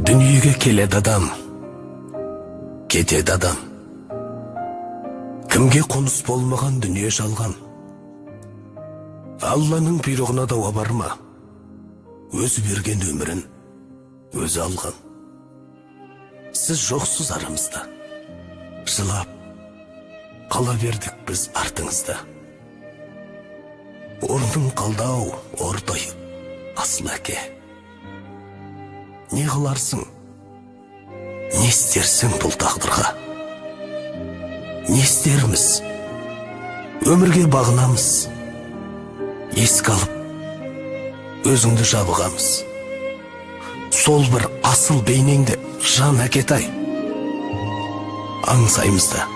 Дүниеге келеді адам, кетеді адам. Кімге қоныс болмаған дүние жалған. Алланың бұйрығына дауа бар ма? Өзі берген өмірін өзі алған. Сіз жоқсыз арамызда. Жылап қала бердік біз артыңызда. Орның қалды-ау ортайып, асыл әке. Не қыларсың? Не істерсің бұл тағдырға? Не істерміз? Өмірге бағынамыз. Еске алып, өзіңді жабығамыз. Сол бір асыл бейнеңді, жан әкетай. Аңсаймыз да.